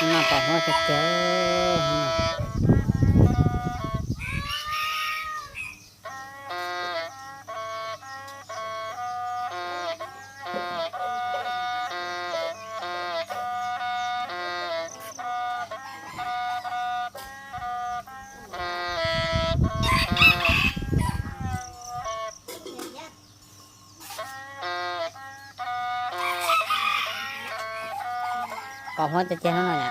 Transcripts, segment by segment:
Noj pom huab tiag tiag. Pom huab tiag tiag no yom.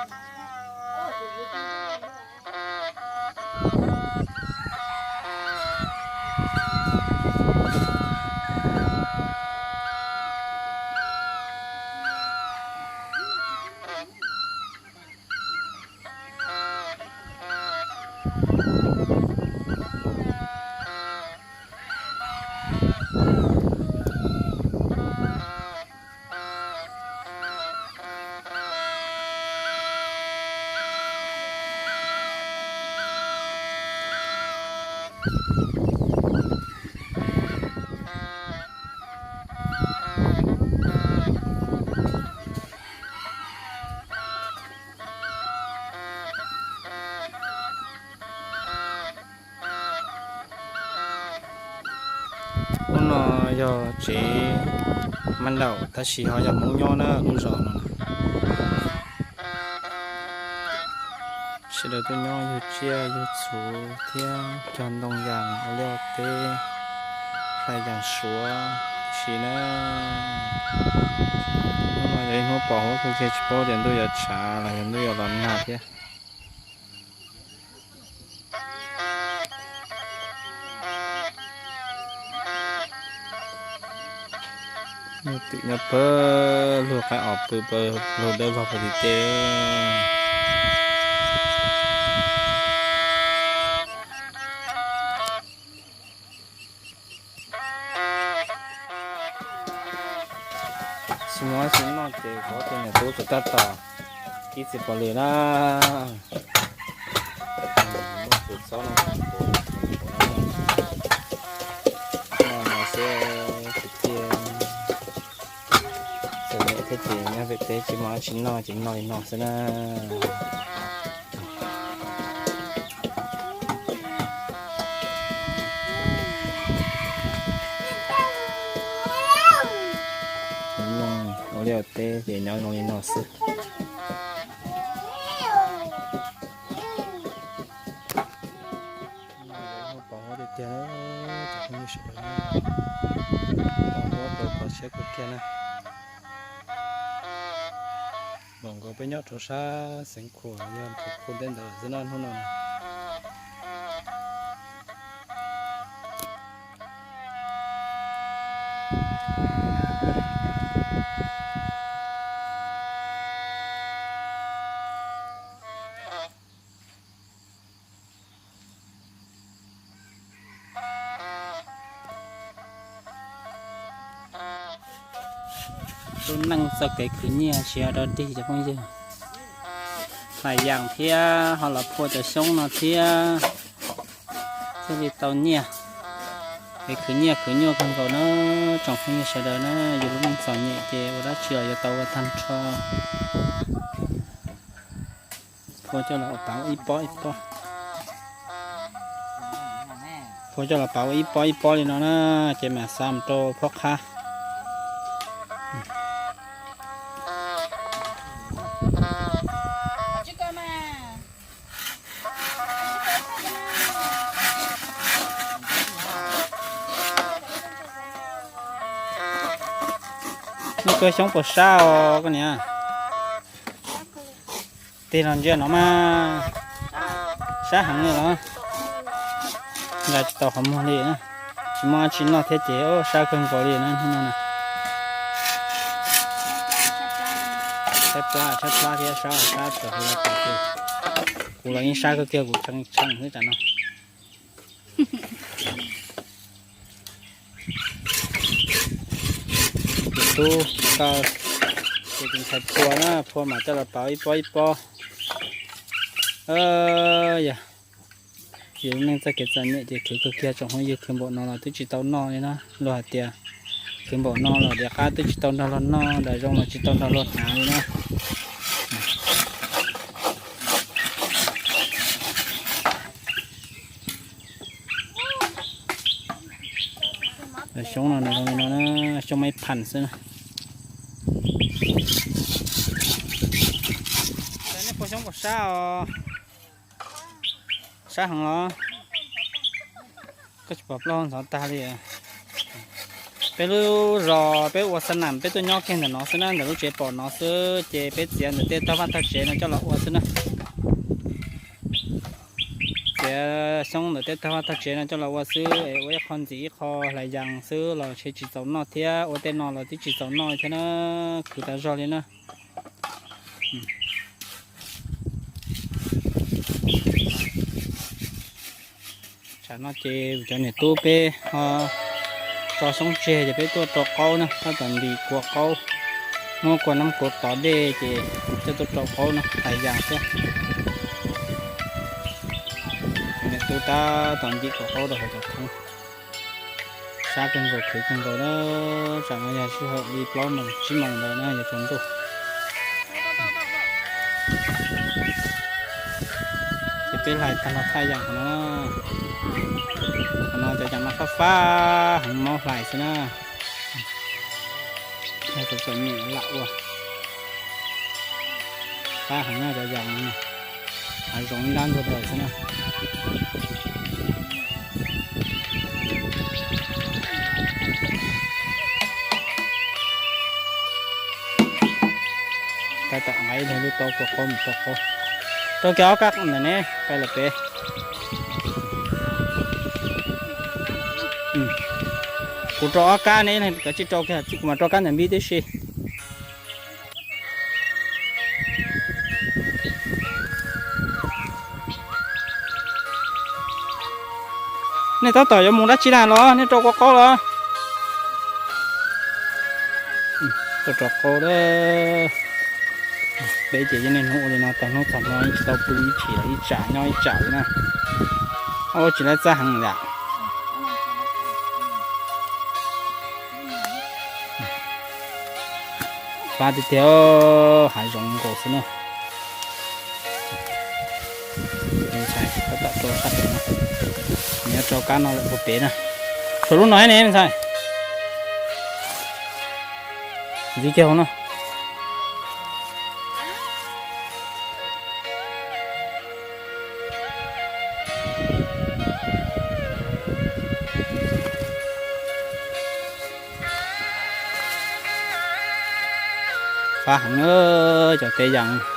Lub no yog tsev mab ntaum tab sis ho yog Hmoob nyob na lub zos no. Sawv daws tuaj nyob yug tsiaj yug txhu thiab cog ntoo yas ua liaj ua teb, hlais yas suav tib si na. Hnub no yog ib hnub pom huab kawg kiag tsis paub tias ntuj yuav tshav los yog ntuj yuav los nag thiab. Twm nyob pawg lug qaib os pw pawg lug dawb vog puag tim tej. Tsis muaj tsis noj ces kuv tus niam tub txawm tab tom kib txiv pos lwm na. Muaj tus txob no, no no xwb, tsis tiag. Txom nyem thiab ces nyob pem teb tsis muaj dab tsi noj ces noj li no xwb na. Nyob ua liaj ua teb ces nyob zoo li no xwb. Pom huab tiag tiag, cov phooj ywg sawv daws, pom huab tau kho siab kawg kiag na. Npaum nkaus peb nyob rau sab Xeev Khuam yog Nphoo Khu ntej ntawd xwb na hnub no. Lub neej txoj kev khwv nyiaj tsis yog dog dig cov phooj ywg. Hlais yas thiab ho los phua cov xyoob no thiab thiaj li tau nyiaj. Kev khwv nyiaj khwv nyuaj kawg nkaus na tsoom phooj ywg sawv daws na, yus lub neej txom nyem ces ua dab tsi los yuav tau ua tag nrho. Phua coj los pauv ib pob ib pob. Phua coj los pauv ib pob ib pob li no na, ces mam xa mus rau phob qhab. Nws kawg xyoob puas sab os koj niam? Tig los ntsia no mas sab heev li los. Nkag tsis tau qhov muag li na. Tsis muaj dab tsi noj thiab ces sab kawg nkaus li na hnub no na. Tshaib plab tshaib plab thiab sab sab tawm hauv los pom ces kuv los yeej sab kawg kiag kuv tshee tshee xwb tsam no. Tus tub, koj tus ntxhais phua na, phua mam coj los pauv ib pob ib pob. Yog yus lub neej txoj kev txom nyem ces khwv kawg kiag tsoom phooj ywg, khwv npaum no los twb tsis tau noj li na. Luag hais tias khwv npaum no los tias qab twb tsis tau nrog luag noj, nram zoo los tsis tau nrog luag hnav li na. Xyoob no nws zoo li no na, xyoob maib phan xwb na. Nej puas xyoob puas sab os? Sab heev los? Koj tsis pom plaub ntxhov tag li. Peb lub zos peb ua xa nam peb tuaj nyob kiag ntawm no xwb na, ntawm lub tsev pom no xwb ces peb txiav ntawm tej tog vaj tog tsev no coj los ua xwb na. Txiav xyoob ntawm tej tog vaj tog tsev no coj los ua xwb es ua ib qho ntxim ib qho hlais yas xwb los tsis txaus noj thiab, ua tej no los twb tsis txaus noj thiab na, khwv tas zog li na. Tsam no ces cov niam tub peb ho tso xyoob tseg ces peb tuaj rau qaub na, tab tom ntim kua qaub, muab kua nab kua tod dej ces coj tuaj rau qaub na, hlais yas xwb. Cov niam tub tab tom ntim kua qaub rau hauv cov thoob. Sab kawg nkaus khwv kawg nkaus na, tsam no yog sij hawm li plaub moos tsib moos ntawd na yuav tsaus ntuj. Ces peb hlais tag los thaj yas qhov no, qhov no cov yas no fab fab heev, mob hlais xwb na. Yog txom txom nyem lam ua, fab heev na cov yas no, hav zoov ib nrab ntug daws xwb na. Tab tom nqa ib lub taub kua qaub mus rau qaub, rau kiag ob kab ntawm ne, pab lawm peb. Kuv rau ob kab ne, koj tsij rau kiag, kuv mam rau kab ntawm npib tib si. Nej tab tom yuav mus dab tsi na los? Nej rau kua qaub los? Tuaj rau qaub lawm. Peb ces yeej niaj hnub ua li no tag hnub txog hmo, yeej tsis tau pw ib chim los ib tsam nyob ib tsam li na. Ua tsis laib txaj heev yam. Fab tiag tiag, hav zoov nkaus xwb na. Ntxhais, tab tom rau sab pem no, nws yuav rau kab no lawm puag pem na. Tshuav lub no thiab ne me ntxhais. Ntxiv kiag hauv no. Fab heev na, cov teb yas.